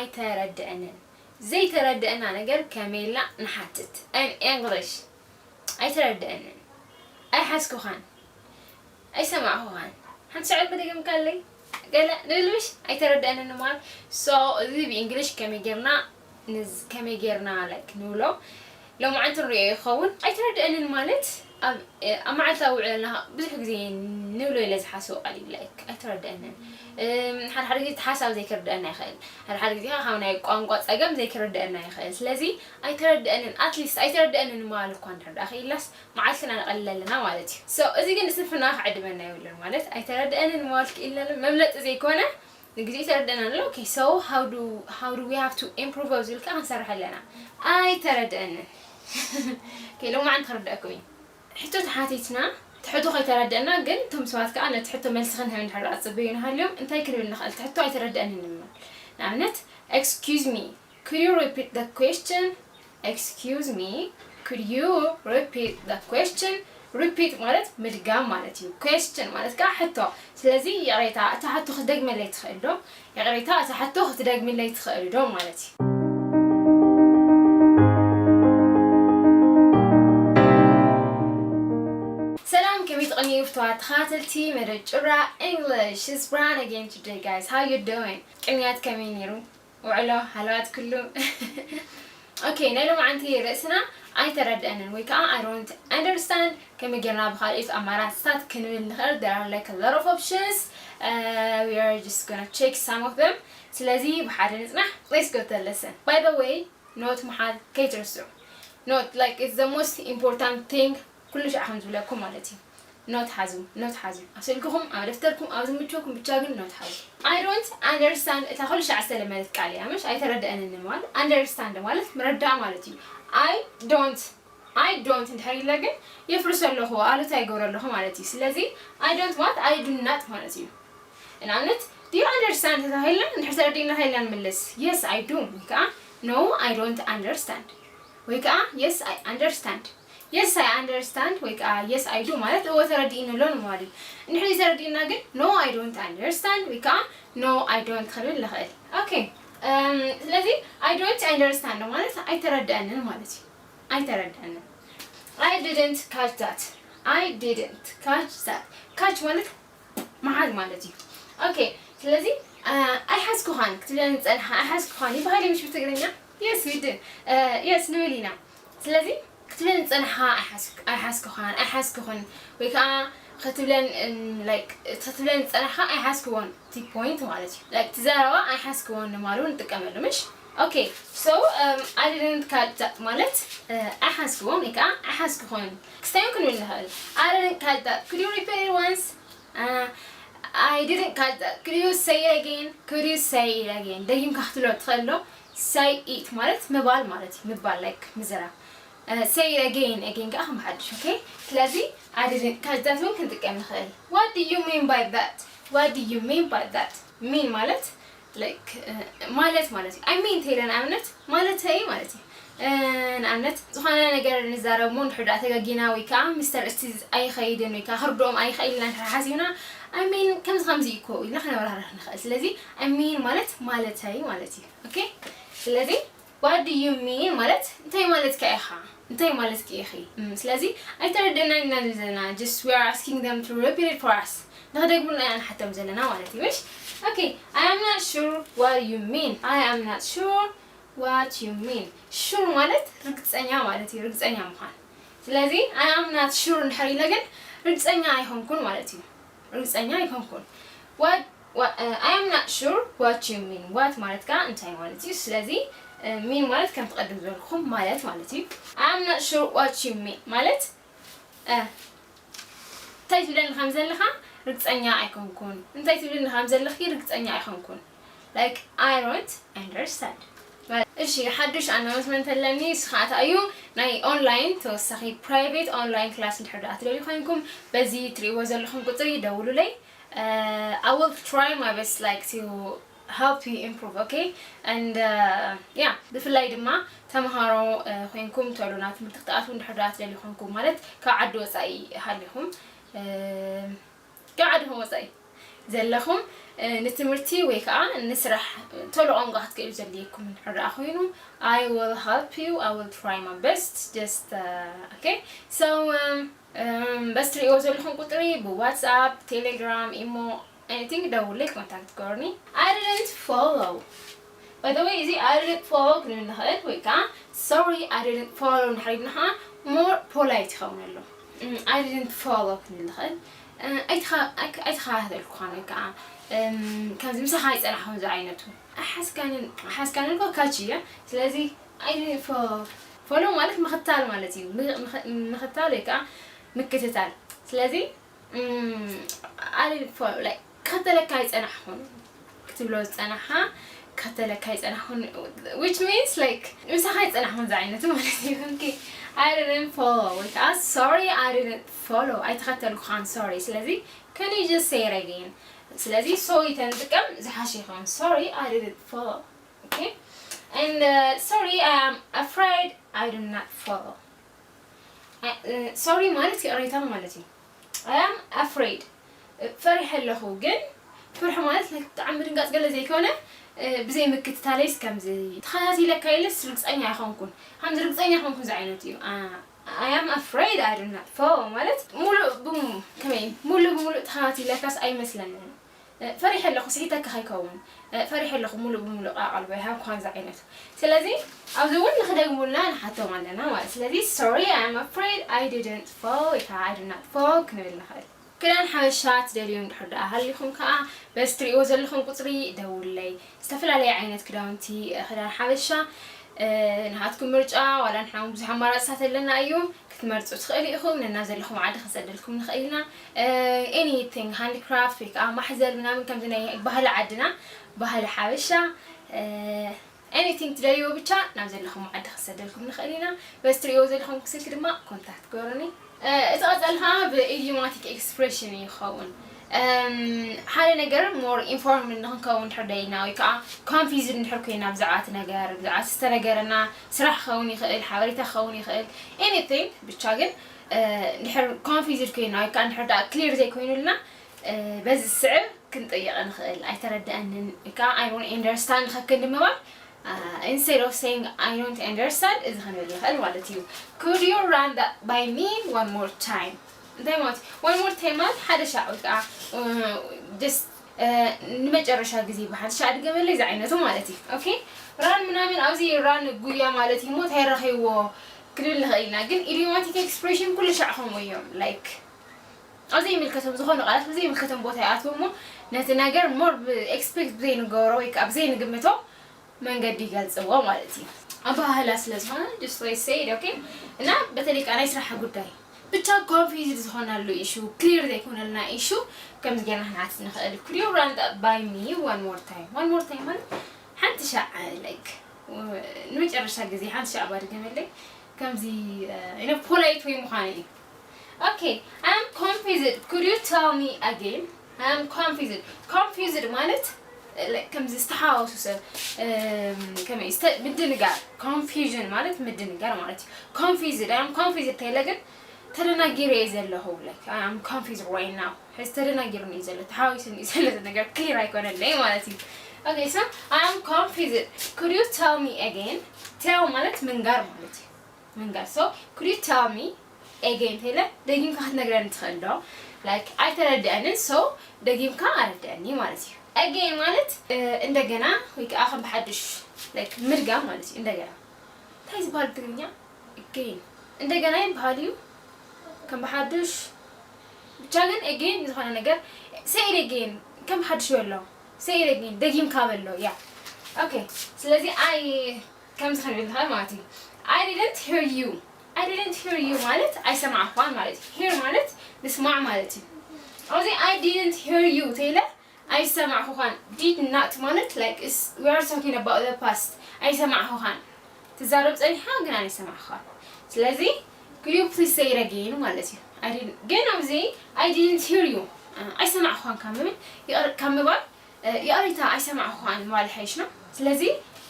ኣይተረድአንን። ዘይተረድአና ነገር ከመይ ኢልና ንሓትት? In English። ኣይተረድአንን። ኣይሓዝኩኻን። ኣይሰማዕኩኻን። ሓንቲ ሰዓት መደገምካለይ? ገለ ንብል ምሽ? ኣይተረድአንን ማለት። So፣ እዚ ብእንግሊሽ ከመይ ጌርና ንዝ-፣ ከመይ ጌርና፣ like፣ ንብሎ? ሎማዓንቲ ንሪኦ ይኸውን። ኣይተረድአንን ማለት ኣብ፣ ኣብ መዓልታዊ ውዕለና ብዙሕ ግዜ ንብሎ ኢለ ዝሓስቦ ቃል እዩ። Like፣ ኣይተረድአንን። እም፣ ሓደ ሓደ ግዜ እቲ ሓሳብ ዘይክርድአና ይኽእል። ሓደ ሓደ ግዜ ከዓ ካብ ናይ ቋንቋ ጸገም ዘይክርድአና ይኽእል። ስለዚ ኣይተረድአንን፣ at least ኣይተረድአንን ምባል እኳ እንድሕር ደኣ ክኢልናስ መዓልትና ነቐልል ኣለና ማለት እዩ። So፣ እዚ ግን ንስንፍና ክዕድመና የብሉን ማለት ኣይተረድአንን ምባል ክኢልና መብለጢ ዘይኮነ ንግዜ ተረድአና ኣሎ። Okay, so how do, how do we have to improve ኣብ ዝብል ከዓ ክንሰርሕ ኣለና። ኣይተረድአንን። Okay፣ ሎማዓንቲ ክርድአኩም እዩ። ሕቶ ተሓቲትና፣ እቲ ሕቶ ከይተረድአና ግን እቶም ሰባት ከዓ ነቲ ሕቶ መልሲ ክንህብ እንድሕር ደኣ ዝጽበዩና ሃልዮም እንታይ ክንብል ንኽእል? እቲ ሕቶ ኣይተረድአንን ንብል። ንኣብነት፣ Excuse me, could you repeat the question? Excuse me, could you repeat the question? Repeat ማለት ምድጋም ማለት እዩ። Question ማለት ከዓ ሕቶ። ስለዚ ይቕሬታ፣ እታ ሕቶ ክትደግመለይ ትኽእል ዶ? ይቕሬታ፣ እታ ሕቶ ክትደግምለይ ትኽእል ዶ ማለት እዩ። ሰላም፣ ከመይ ትቕንዩ ፍቱዋት ተኸታተልቲ መደብ ጭራ English? It's Brian again today, guys. How you doing? ቅንያት ከመይ ነይሩ? ውዕሎ ሃለዋት ኩሉ። Okay፣ ናይ ሎማዓንቲ ርእስና ኣይተረድአንን ወይ ከዓ I don't understand ከመይ ጌርና ብኻልኦት ኣማራፅታት ክንብል ንኽእል? There are, like, a lot of options. Uh, we are just gonna check some of them. ስለዚ ብሓደ ንፅናሕ። Let's go to the lesson. By the way, ኖት ምሓዝ ከይትርስዑ። Note, like, it's the most important thing. ኩሉ ሻዕ ከም ዝብለኩም ማለት እዩ። ኖት ሓዙ፣ ኖት ሓዙ። ኣብ ስልክኹም፣ ኣብ ደፍተርኩም፣ ኣብ ዝምችወኩም ብቻ ግን ኖት ሓዙ። I don't understand፣ እታ ኩሉ ሻዕ ዝተለመደት ቃል እያ፣ ምሽ? ኣይተረድአንን ማለት። Understand ማለት ምርዳእ ማለት እዩ። I don't፣ I don't እንድሕር ኢለ ግን የፍርሶ ኣለኹ፣ ኣሉታ ይገብሮ ኣለኹ ማለት እዩ። ስለዚ I don't ማለት I do not ማለት እዩ። ንኣብነት፣ Do you understand ተባሂልና እንድሕር ተረዲእና እንታይ ኢልና ንምልስ? Yes, I do ወይ ከዓ No, I don't understand ወይ ከዓ Yes, I understand። Yes, I understand ወይ ከዓ Yes, I do ማለት እወ ተረዲእኒ ኣሎ ንምባል እዩ። እንድሕር ዘይተረዲእና ግን No, I don't understand ወይ ከዓ No, I don't ክንብል ንኽእል። Okay፣ እም፣ ስለዚ I don't understand ማለት ኣይተረድአንን ማለት እዩ። ኣይተረድአንን። I didn't catch that. I didn't catch that. Catch ማለት ምሓዝ ማለት እዩ። Okay፣ ስለዚ፣ እ፣ ኣይሓዝኩኻን ክትብለኒ ዝጸንሓ፣ ኣይሓዝኩኻን ይበሃል እዩ ምሽ ብትግርኛ? Yes, we do. እ፣ yes ንብል ኢና። ስለዚ ክትብለኒ ዝጸንሓ ኣይሓዝ-፣ ኣይሓዝኩኻን፣ ኣይሓዝኩኽን፣ ወይ ከዓ ክትብለን፣ እም፣ like፣ ክትብለኒ ዝጸንሓ ኣይሓዝኩዎን፣ እቲ point ማለት እዩ። Like፣ እቲ ዘረባ ኣይሓዝኩዎን ንማሉ ንጥቀመሉ፣ ምሽ? Okay, so, um, I didn't catch that ማለት፣ እ፣ ኣይሓዝኩዎን ወይ ከዓ ኣይሓዝኩኽን። ክስታዮም ክንብል ንኽእል። I didn't catch that. Could you repeat it once? Uh, I didn't catch that. Could you say it again? Could you say it again? ደጊምካ ክትብሎ ትኽእል ዶ? Say it ማለት ምባል ማለት እዩ። ምባል፣ like፣ ምዝራብ። Uh, say it again, again ከዓ ከም ሓድሽ፣ okay? ስለዚ I didn't catch that እውን ክንጥቀም ንኽእል። What do you mean by that? What do you mean by that? Mean ማለት፣ like፣ uh, ማለት ማለት እዩ። I mean ተይለ ንኣብነት ማለተይ ማለት እዩ። እ፣ ንኣብነት፣ ዝኾነ ነገር ንዛረብ እሞ እንድሕር ደኣ ተጋጊና ወይ ከዓ ምስቲ ኣርእስቲ ኣይኸይድን ወይ ከዓ ክርድኦም ኣይኽእል ኢና እንድሕር ሓሲብና፣ I mean ከምዚ ከምዚ እዩ እኮ ኢልና ከነብራህርህ ንኽእል። ስለዚ I mean ማለት ማለተይ ማለት እዩ። Okay? ስለዚ What do you mean ማለት እንታይ ማለትካ ኢኻ? እንታይ ማለትኪ ኢኺ? እም፣ ስለዚ ኣይተረድእናን ኢና ዘለና። Just we are asking them to repeat it for us። ንኽደግሙልና ኢና ንሓቶም ዘለና ማለት እዩ። ምሽ? Okay, I am not sure what you mean. I am not sure what you mean. Sure ማለት ርግጸኛ ማለት እዩ፣ ርግጸኛ ምዃን። ስለዚ I am not sure እንድሕር ኢለ ግን ርግጸኛ ኣይኮንኩን ማለት እዩ። ርግጸኛ ኣይኮንኩን። What, what, uh, I am not sure what you mean. What ማለት ከኣ እንታይ ማለት እዩ? ስለዚ፣ uh, mean ማለት ከም ትቐድም ዝበልኩም ማለት ማለት እዩ። I am not sure what you mean ማለት፣ uh፣ እንታይ ትብለኒ ከም ዘለኻ ርግጸኛ ኣይኮንኩን። እንታይ ትብለኒ ከም ዘለኺ ርግጸኛ ኣይኮንኩን። Like, I don't understand. እሺ፣ ሓዱሽ ኣናውንስመንት ኣለኒ። ንሱ ከዓ እንታይ እዩ? ናይ ኦንላይን ተወሳኺ ፕራይቬት ኦንላይን ክላስ እንድሕር ደኣ ትደልዩ ኮይንኩም፣ በዚ ትርእይዎ ዘለኹም ቁጽሪ ደውሉለይ። Uh, I will try my best, like, to help you improve, okay? And, uh, yeah, ብፍላይ ድማ ተምሃሮ፣ uh፣ ኮይንኩም፣ ቶሎ ናብ ትምህርቲ ክትኣትዉ እንድሕር ደኣ ትደልዩ ኮይንኩም፣ ማለት ካብ ዓዲ ወጻኢ ሃሊኹም፣ uh፣ ካብ ዓድኹም ወጻኢ፣ ዘለኹም፣ እ፣ ንትምህርቲ ወይ ከዓ ንስራሕ ቶሎ ቋንቋ ክትክእሉ ዘድልየኩም እንድሕር ደኣ ኮይኑ፣ I will help you, I will try my best, just, uh, okay? So, um, um, በዚ ትሪእዎ ዘለኹም ቁፅሪ ብዋትስኣፕ፣ ቴሌግራም፣ ኢሞ፣ anything ደውለይ ኮንታክት ገሩኒ። I didn't follow. By the way፣ እዚ I didn't follow ክንብል ንኽእል ወይ ከዓ sorry I didn't follow እንድሕር ኢልና ከዓ more polite ይኸውን ኣሎ። እም፣ I didn't follow ክንብል ንኽእል። እ፣ ኣይተኸ-፣ ኣይከ-፣ ኣይተኸታተልኩኻን ወይ ከዓ፣ እም፣ ከምዚ ምሳኻ ኣይጸናሕኹን ዝዓይነቱ። ኣይሓዝካንን፣ ኣይሓዝካንን እኮ ካች እያ። ስለዚ I didn't follow። ፎሎ ማለት ምኽታል ማለት እዩ። ም-፣ ምኽ-፣ ምኽታል ወይ ከዓ ምክትታል። ስለዚ፣ እም፣ I didn't follow፣ like፣ ክኸተለካ ኣይጸናሕኹን ክትብሎ ዝጸናሕኻ፣ ክኸተለካ ኣይጸናሕኹን፣ which means, like፣ ምሳኻ ኣይጸናሕኹን ዝዓይነቱ ማለት እዩ። Okay፣ I didn't follow ወይ ከዓ sorry I didn't follow፣ ኣይተኸተልኩኻን፣ sorry። ስለዚ can you just say it again? ስለዚ so ተንጥቀም ዝሓሸ ይኸውን። Sorry I didn't follow። Okay? And, uh, sorry, I am afraid I do not follow። እ፣ ሶሪ ማለት ይቕሬታ ማለት እዩ። I am afraid፣ እ፣ ፈሪሐ ኣለኹ። ግን ፍርሒ ማለት፣ like፣ ብጣዕሚ ምድንጋጽ ገለ ዘይኮነ፣ እ፣ ብዘይ ምክትታለይስ ከምዚ ተኸታቲለካ ኢለስ ርግጸኛ ኣይኮንኩን። ከምዚ ርግጸኛ ኣይኮንኩን ዝዓይነቱ እዩ። ኣ-፣ I am afraid I do not follow ማለት ሙሉእ ብሙ-፣ ከመይ ሙሉእ ብሙሉእ ተኸታቲለካስ ኣይመስለንን። እ፣ ፈሪሐ ኣለኹ፣ ስሒተካ ከይከውን። እ፣ ፈሪሐ ኣለኹ፣ ሙሉእ ብሙሉእ ቃ-፣ ቃልቦ ኣይሃብኩኻን ዝዓይነቱ። ስለዚ ኣብዚ እውን ንኽደግሙልና ንሓቶም ኣለና ማለት። ስለዚ፣ sorry, I am afraid I didn't follow ወይ ከዓ I did not follow ክንብል ንኽእል። ክዳን ሓበሻ ትደልዩ እንድሕር ደኣ ሃሊኹም ከዓ በዚ ትሪእዎ ዘለኹም ቁፅሪ ደውለይ። ዝተፈላለየ ዓይነት ክዳውንቲ፣ እ፣ ክዳን ሓበሻ፣ እ፣ ንሃትኩም ምርጫ፣ ዋላ ንሕና እውን ብዙሕ ኣማራፅታት ኣለና እዩ። ክትመርፁ ትኽእሉ ኢኹም። ነናብ ዘለኹም ዓዲ ክንሰደልኩም ንኽእል ኢና። እ፣ anything፣ ሃንድክራፍት ወይ ከዓ ማሕዘል ምናምን፣ ከምዚ ናይ ባህሊ ዓድና፣ ባህሊ ሓበሻ፣ እ፣ anything ትደልይዎ ብቻ ናብ ዘለኹም ዓዲ ክንሰደልኩም ንኽእል ኢና። በዚ ትሪእዎ ዘለኹም ስልኪ ድማ ኮንታክት ግበሩኒ። እ፣ እቲ ቀፃሊ ከዓ ብኢዲዮማቲክ ኤክስፕሬሽን እዩ ይኸውን። እም፣ ሓደ ነገር ሞር ኢንፎርምድ ንክንከውን እንድሕር ደሊና ወይ ከዓ ኮንፊዝድ እንድሕር ኮይና ብዛዕባ እቲ ነገር፣ ብዛዕባ እቲ ዝተነገረና ስራሕ ክኸውን ይኽእል፣ ሓበሬታ ክኸውን ይኽእል፣ ኤኒቲንግ ብቻ። ግን፣ እ፣ እንድሕር ኮንፊዝድ ኮይና ወይ ከዓ እንድሕር ደኣ ክሊር ዘይኮይኑልና፣ እ፣ በዚ ዝስዕብ ክንጥይቕ ንኽእል። ኣይተረድኣንን ወይ ከዓ I don't understand ከክንዲ ምባል፣ እ፣ instead of saying I don't understand፣ እዚ ክንብል ንኽእል ማለት እዩ። Could you run that by me one more time? እንታይ ማለት እዩ? One more time ማለት ሓደ ሻዕ ወይ ከዓ፣ እ፣ just፣ እ፣ ንመጨረሻ ግዜ ብሓደ ሻዕ ድገመለይ ዝዓይነቱ ማለት እዩ። ኦኬ? ራን ምናምን፣ ኣብዚ ራን ጉያ ማለት እዩ እሞ እንታይ ረኺብዎ ክንብል ንኽእል ኢና። ግን ኢዲዮማቲክ ኤክስፕሬሽን ኩሉ ሻዕ ከምኡ እዮም። ላይክ፣ ኣብ ዘይምልከቶም ዝኾኑ ቃላት ኣብ ዘይምልከቶም ቦታ ይኣትዉ እሞ ነቲ ነገር ሞር ብኤክስፔክት ብዘይንገብሮ ወይ ከዓ ብዘይንግምቶ መንገዲ ይገልጽዎ ማለት እዩ። ኣበሃህላ ስለ ዝኾነ just like said፣ ኦኬ? እና በተለይ ከዓ ናይ ስራሕ ጉዳይ ብቻ ኮንፊዝድ ዝኾነሉ ኢሹ፣ ክሊር ዘይኮነልና ኢሹ ከምዚ ጌርና ክንሓትት ንኽእል። Could you run that by me one more time? One more time ማለት ሓንቲ ሻዕ፣ ላይክ፣ ንመጨረሻ ግዜ ሓንቲ ሻዕ ባድገመለይ። ከምዚ፣ እ፣ ኢነ ፖላይት ወይ ምዃነ እዩ። Okay, I am confused. Could you tell me again? I am confused. Confused ማለት፣ እ፣ ለ-፣ ከምዚ ዝተሓዋወሱ ሰብ፣ እም፣ ከመይ ዝተ-፣ ምድንጋር። ኮንፊውዥን ማለት ምድንጋር ማለት እዩ። Confused፣ I am confused ተይለ ግን ተደናጊረ እየ ዘለኹ። Like, I am confused right now። ሕዚ ተደናጊሩ እዩ ዘሎ፣ ተሓዋዊሱ እዩ ዘሎ፣ ነገር ክሊር ኣይኮነለይ ማለት እዩ። Okay, so I am confused. Could you tell me again? Tell ማለት ምንጋር ማለት እዩ። ምንጋር። So, could you tell me again? ተይለ፣ ደጊምካ ክትነግረኒ ትኽእል ዶ? Like፣ ኣይተረድአንን፣ so ደጊምካ ኣረድአኒ ማለት እዩ። Again ማለት፣ እ፣ እንደገና ወይ ከዓ ከም ብሓድሽ፣ like፣ ምድጋም ማለት እዩ። እንደገና። እንታይ ዝበሃል ብትግርኛ? Again። እንደገና ይበሃል እዩ። ከም ብሓድሽ። ብቻ ግን again ዝኾነ ነገር፣ say it again። ከም ብሓድሽ በሎ። Say it again። ደጊምካ በሎ። ያ። ኦኬ። ስለዚ ኣይ ከምዚ ክንብል ንኽእል ማለት እዩ። I didn't hear you. I didn't hear you ማለት ኣይሰማዕኳን ማለት እዩ። Hear ማለት ምስማዕ ማለት እዩ። ኣብዚ I didn't hear you ተይለ ኣይሰማዕኩኻን። Did not ማለት፣ like, is, we are talking about the past። ኣይሰማዕኩኻን። ትዛረብ ጸኒሕካ ግን ኣይሰማዕኩኻን። ስለዚ could you please say it again ማለት እዩ። I didn't፣ ግን ኣብዚ I didn't hear you፣ ኣይሰማዕኩኻን ካብ ምብል፣ ይቕር-፣ ካብ ምባል እ፣ ይቕሬታ ኣይሰማዕኩኻን ምባል ይሓይሽ ነው። ስለዚ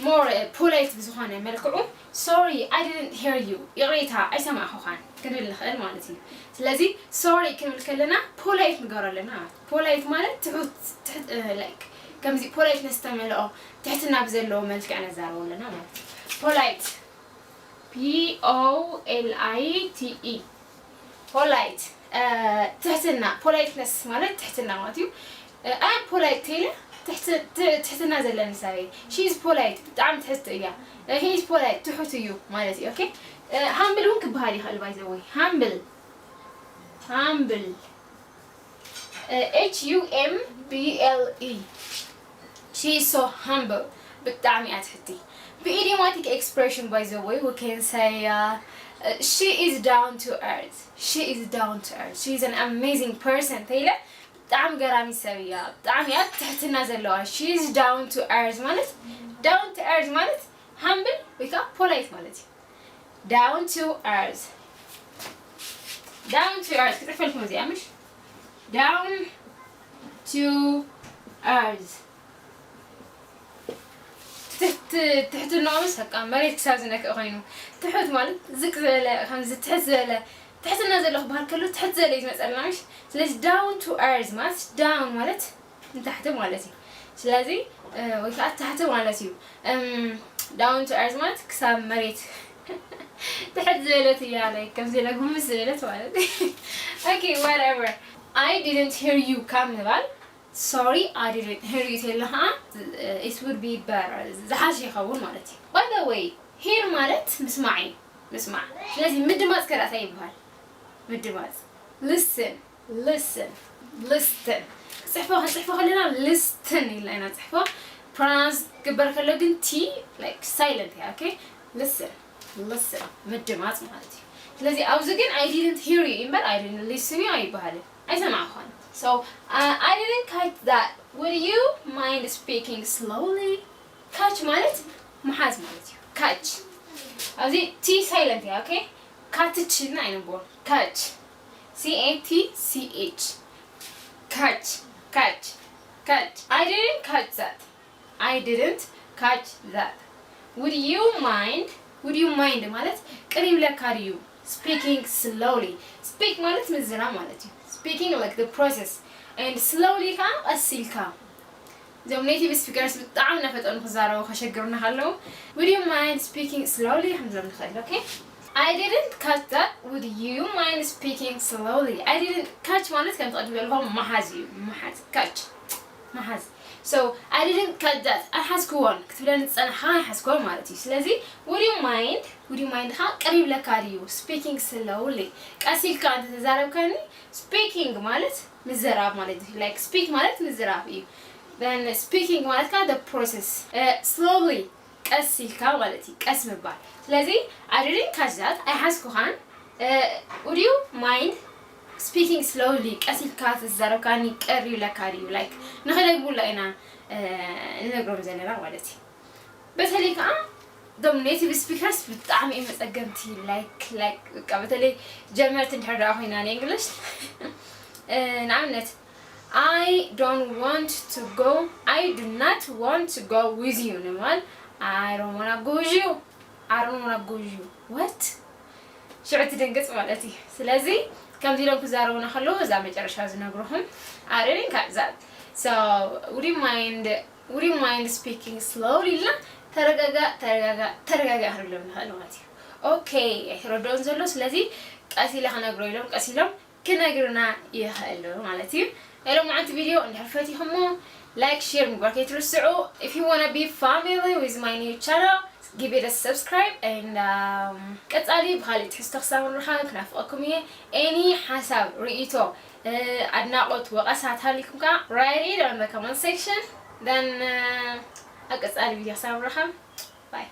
ሞር፣ እ፣ ፖላይት ብዝኾነ መልክዑ Sorry, I didn't hear you. ይቕሬታ ኣይሰማዕኹኻን ክንብል ንኽእል ማለት እዩ። ስለዚ sorry ክንብል ከለና polite ንገብሮ ኣለና። Polite ማለት ትሑት ትሕት like ከምዚ politeness ዝተመልኦ ትሕትና ብዘለዎ መልክዕ ነዛረቦ ኣለና ማለት እዩ። Polite P O L I T E polite ትሕትና politeness ማለት ትሕትና ማለት እዩ። I am polite ኢለ ትሕትና ዘለኒ ሰብ እየ። She is polite ብጣዕሚ ትሕዝቲ እያ። He is polite ትሑት እዩ ማለት እዩ። Okay humble እውን ክበሃል ይኽእል by the way humble humble H U M B L E She is so humble ብጣዕሚ እያ ትሕቲ። ብኢዲዮማቲክ expression by the way we can say uh, uh, she is down to earth she is down to earth she is an amazing person ተይለ ብጣዕሚ ገራሚ ሰብ እያ። ብጣዕሚ እያ ትሕትና ዘለዋ። She is down to earth ማለት down to earth ማለት humble ወይ ከዓ polite ማለት እዩ። Down to earth down to earth ክፅሕፈልኩም እዚኣ ምሽ down to earth ትሕትንኦምስ በቃ መሬት ክሳብ ዝነክእ ኮይኑ ትሑት ማለት ዝቅ ዝበለ ከምዚ ትሕት ዝበለ ትሕትና ዘሎ ክበሃል ከሎ ትሕት ዝበለ እዩ ዝመፀልና ምሽ ስለዚ down to earth ማለት down ማለት ንታሕቲ ማለት እዩ ስለዚ ወይ ከዓ ታሕቲ ማለት እዩ down to earth ማለት ክሳብ መሬት ትሕት ዝበለት እያ like ከምዚ ኢለ ጉምስ ዝበለት ማለት okay whatever I didn't hear you ካብ ምባል sorry I didn't hear you ተይልና ከዓ it would be better ዝሓሸ ይኸውን ማለት እዩ by the way hear ማለት ምስማዕ እዩ ምስማዕ ስለዚ ምድማፅ ከዳእታ ይበሃል ምድማፅ listen listen listen ክፅሕፎ ክንፅሕፎ ከለና listen ኢልና ኢና ፅሕፎ pronounce ክግበር ከሎ ግን T like silent እያ okay listen listen ምድማፅ ማለት እዩ ስለዚ ኣብዚ ግን I didn't hear you እምበር I didn't listen you ኣይበሃልን ኣይሰማዕኳን so uh, I didn't catch that would you mind speaking slowly catch ማለት ምሓዝ ማለት እዩ catch ኣብዚ T silent እያ okay catch ኢልና ኣይነንብቦ catch C A T C H catch catch catch I didn't catch that I didn't catch that would you mind would you mind ማለት ቅር ይብለካ ድዩ speaking slowly speak ማለት ምዝራብ ማለት እዩ speaking like the process and slowly ከዓ ቀስ ኢልካ እዞም native speakers ብጣዕሚ እናፈጠኑ ክዛረቡ ከሸግሩና ከለዉ would you mind speaking slowly ክንብሎም ንኽእል okay I didn't catch that would you mind speaking slowly I didn't catch ማለት ከም ትቐድም ዘለኹም መሓዝ እዩ መሓዝ catch መሓዝ so I didn't catch that ኣይሓዝክዎን ክትብለኒ ዝፀናሕካ ኣይሓዝክዎን ማለት እዩ ስለዚ would you mind would you mind ከዓ ቅር ይብለካ ድዩ speaking slowly ቀስ ኢልካ እንተተዛረብካኒ speaking ማለት ምዝራብ ማለት እዩ like speak ማለት ምዝራብ እዩ then speaking ማለት ከዓ the process slowly ቀስ ኢልካ ማለት እዩ ቀስ ምባል ስለዚ I didn't catch that ኣይሓዝኩኻን would you mind speaking slowly ቀስ ኢልካ ተዛረብካኒ ቅር ይብለካ ድዩ like ንኸደግሙላ ኢና ንነግሮም ዘለና ማለት እዩ በተለይ ከዓ ዶም native speakers ብጣዕሚ እዮም መፀገምቲ like like በቃ በተለይ ጀመርቲ እንድሕር ደኣ ኮይና ንእንግሊሽ ንኣብነት I don't want to go I do not want to go with you ንምባል I don't wanna go with you I don't wanna go with you what ሽዑ ትድንግፅ ማለት እዩ ስለዚ ከምዚ ኢሎም ክዛረቡና ከለዉ እዛ መጨረሻ ዝነግርኹም I didn't catch that so would you mind would you mind speaking slowly ኢልና ተረጋጋ ተረጋጋ ተረጋጋ ክንብሎም ንኽእል ማለት እዩ okay ኣይተረድኦን ዘሎ ስለዚ ቀስ ኢለ ክነግሮ ኢሎም ቀስ ኢሎም ክነግሩና ይኽእሉ ማለት እዩ ናይ ሎማዓንቲ ቪድዮ እንድሕር ፈቲኹሞ like share ምግባር ከይትርስዑ if you wanna be family with my new channel give it a subscribe and um, ቀጻሊ ብካሊእ ትሕዝቶ ክሳብ ንራኸብ ክናፍቀኩም እየ any ሓሳብ ርእይቶ ኣድናቆት ወቀሳ ተሃሊኩም ከዓ write it on the comment section then uh, ኣብ ቀጻሊ ቪድዮ ክሳብ ንራኸብ bye